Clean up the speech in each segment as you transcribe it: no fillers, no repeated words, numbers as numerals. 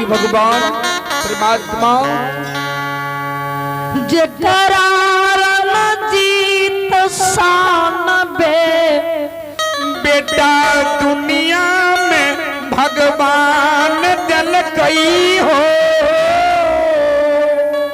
भगवान परमात्मा। जकरा रणजीत सान बे बेटा दुनिया में भगवान दिल कई हो।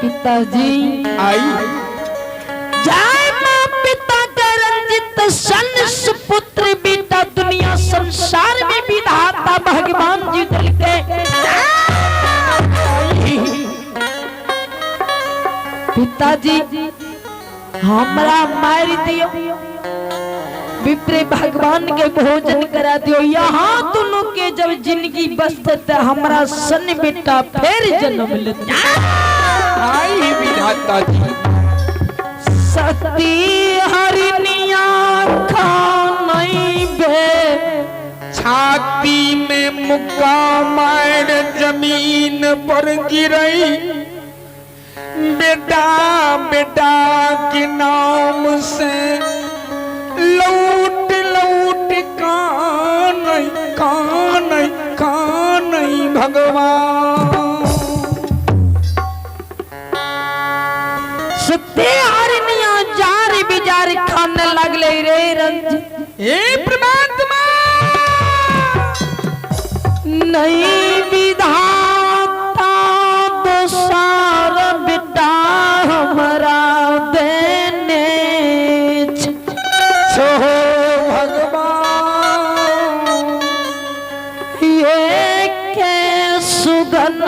पिताजी आई जय माँ पिता के रंजित सन सुपुत्र बेटा दुनिया संसार में विधाता भगवान जी दिल के। पिताजी हमरा मार दियो, विप्रे भगवान के भोजन करा दियो। यहाँ दोनों के जब जिंदगी बसते हमरा सन बेटा फिर जन्म लेते। आई विधाता जी। सती हरिनिया खानई बे छाती में मुक्का मार जमीन पर गिरई, बेटा बेटा के नाम से लौट लौट कान कान कान भगवान। सती हरिनिया जार बिजार खाने लगले रे रंजित। हे परमात्मा। नहीं विधाता दोसार बेटा हमरा देने छो भगवान। ये के सुगन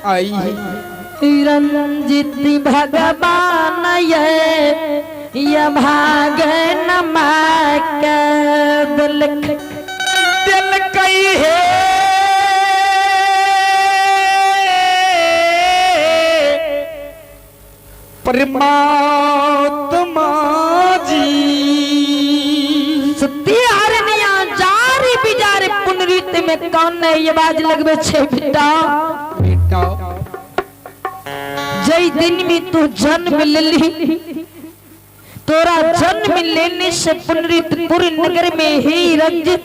आई रंजित भगवान ये भागन के दिल दिल कई है परमात्मा जी। सती हरनिया जारी बिजार पुनरीत में कान नहीं आवाज लगबे छे बेटा। बेटा जई दिन में तू जन्म लेली, तोरा जन्म लेने से पुनरीतपुर नगर में ही रंजित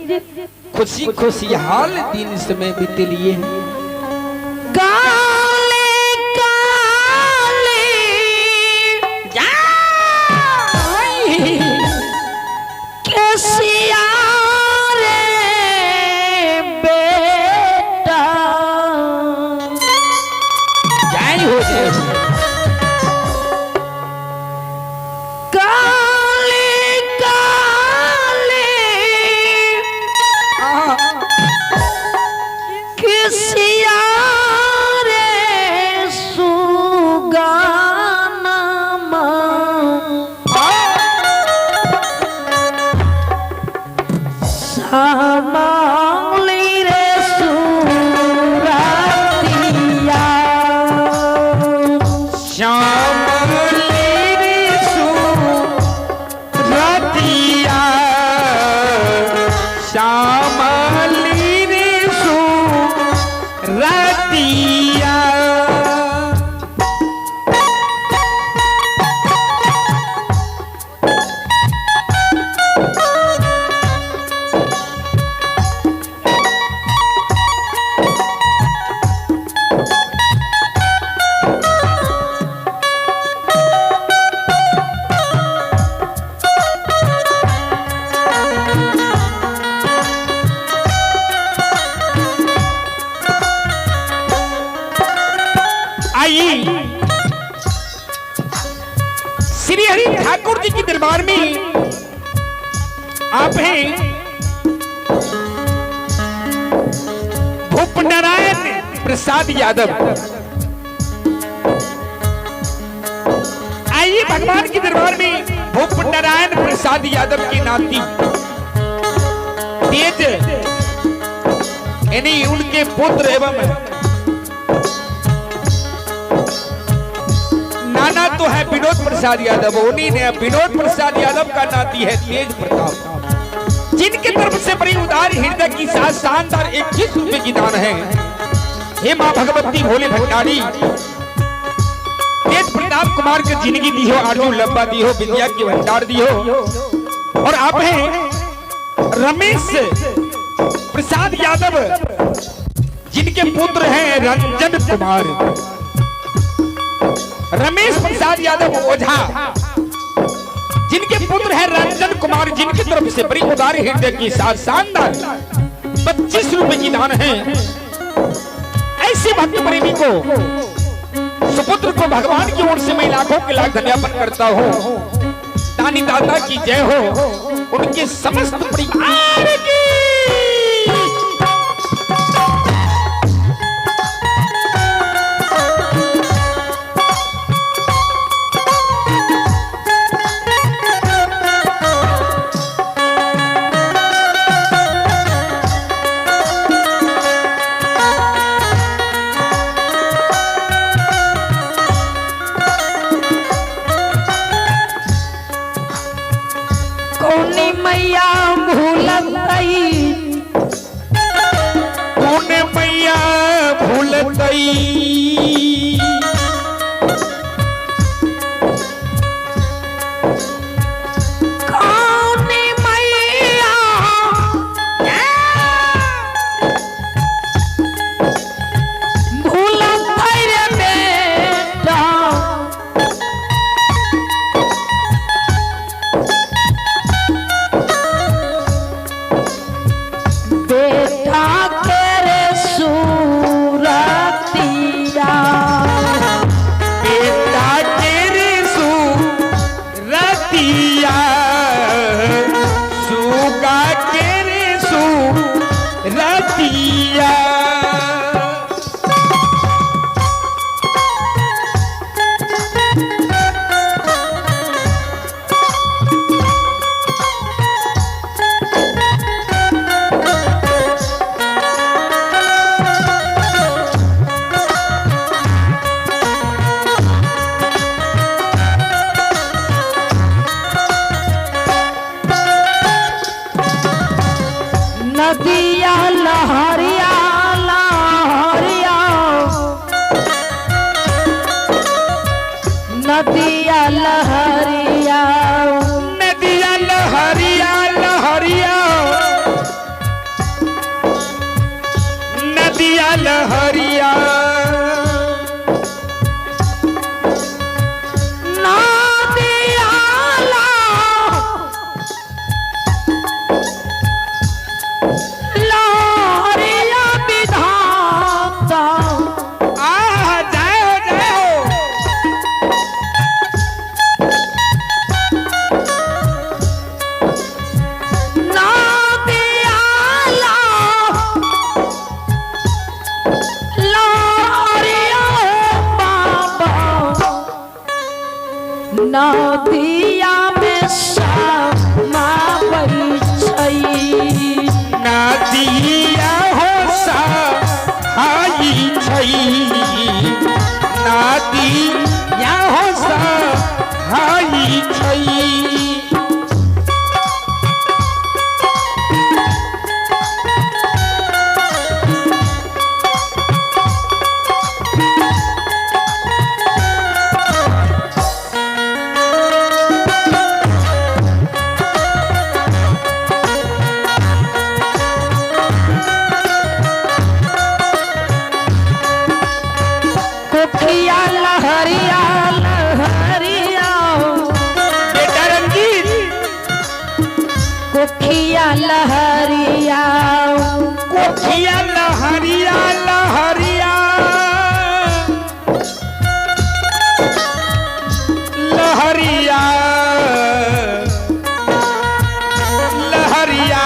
खुशी खुशी हाल दिन समय बीते लिए। काले काले कैसिया रे बेटा। जय हो जय। काले काले किसिया रे सुगाना सामाली रे सुरतिया। श्याम रतिया श्याम रतिया। आई श्री हरि ठाकुर जी के दरबार में आप हैं भूपनारायण प्रसाद यादव। आइए भगवान के दरबार में भूपनारायण प्रसाद यादव के नाती तेज यानी उनके पुत्र एवं नाना तो है विनोद प्रसाद यादव, उन्हीं ने विनोद प्रसाद यादव का नाती है तेज प्रताप, जिनके तरफ से बड़ी उदार हृदय की साथ शानदार 21 रुपए की दान है। हे माँ भगवती भोले भंडारी, तेज प्रताप कुमार की जिंदगी दी हो, आजू लंबा दी हो, विद्या की भंडार दी हो। और आप हैं रमेश प्रसाद यादव, जिनके जिनके पुत्र हैं रंजन कुमार, रमेश प्रसाद यादव ओझा, जिनके पुत्र हैं रंजन कुमार, जिनकी तरफ से बड़ी उदार हृदय की साथ शानदार 25 रुपए की दान है। ऐसे भक्त प्रेमी को, सुपुत्र को भगवान की ओर से मैं लाखों के लाख धन्यवाद करता हूँ। दानी दाता की जय हो, उनके समस्त परिवार की। कौनी मैया भूलतई, कौन मैया भूलतई, कौनी मैया भूलतई रे बेटा, बेटा के रे सूरतिया, बेटा तेरे सुरतिया, सुगा केरे सुरतिया। नदिया लहरिया लहरिया, नदिया लहरिया, नदिया लहरिया लहरिया, नदिया लहरिया, नदिया लहरिया विधाता, आ जय हो जय हो। नदिया लहरिया बाबा, नदिया में समा छै, नदिया हो सहाई छई, नदिया हो सहाई छई। कोठिया लहरिया लहरिया, बेटा रंजीत, कोठिया लहरिया, कोठिया लहरिया लहरिया, लहरिया लहरिया,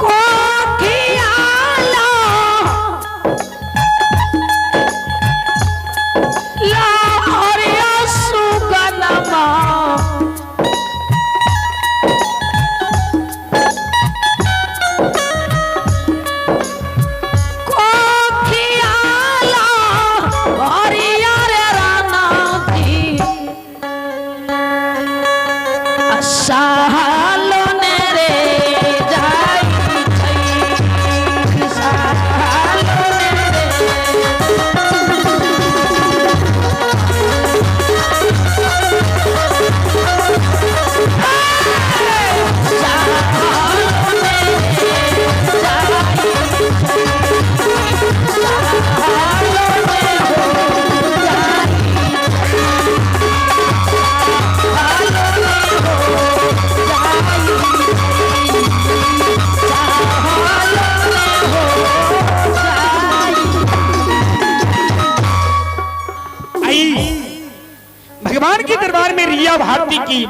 कोठिया लहरिया सुगनमा, रिया भारती की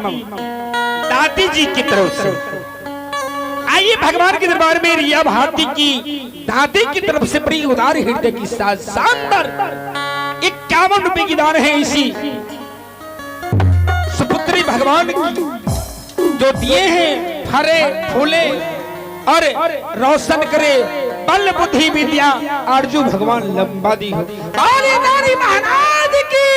दादी जी की तरफ से। आइए भगवान के दरबार में रिया भारती की दादी की तरफ से बड़ी उदार हृदय की साथ शानदार 51 रुपए की दान है। इसी सुपुत्री भगवान की जो दिए हैं फरे फूले और रोशन करे बल बुद्धि विद्या आरजू भगवान लंबा दी हो। नारी महाराज की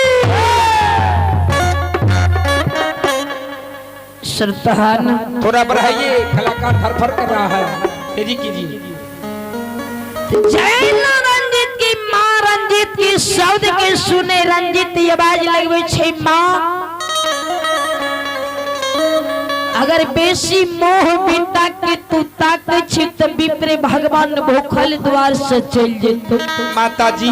सरतान थोड़ा बढ़ाइए, कलाकार फरफर कर रहा है, तेजी कीजिए। जैन रंजित की माँ रंजित की शब्द के सुने रंजित आवाज लगवे छे, माँ अगर बेसी मोह बिता के तू ताके छी त विप्रे भगवान भूखल द्वार से चल जेतो। माता जी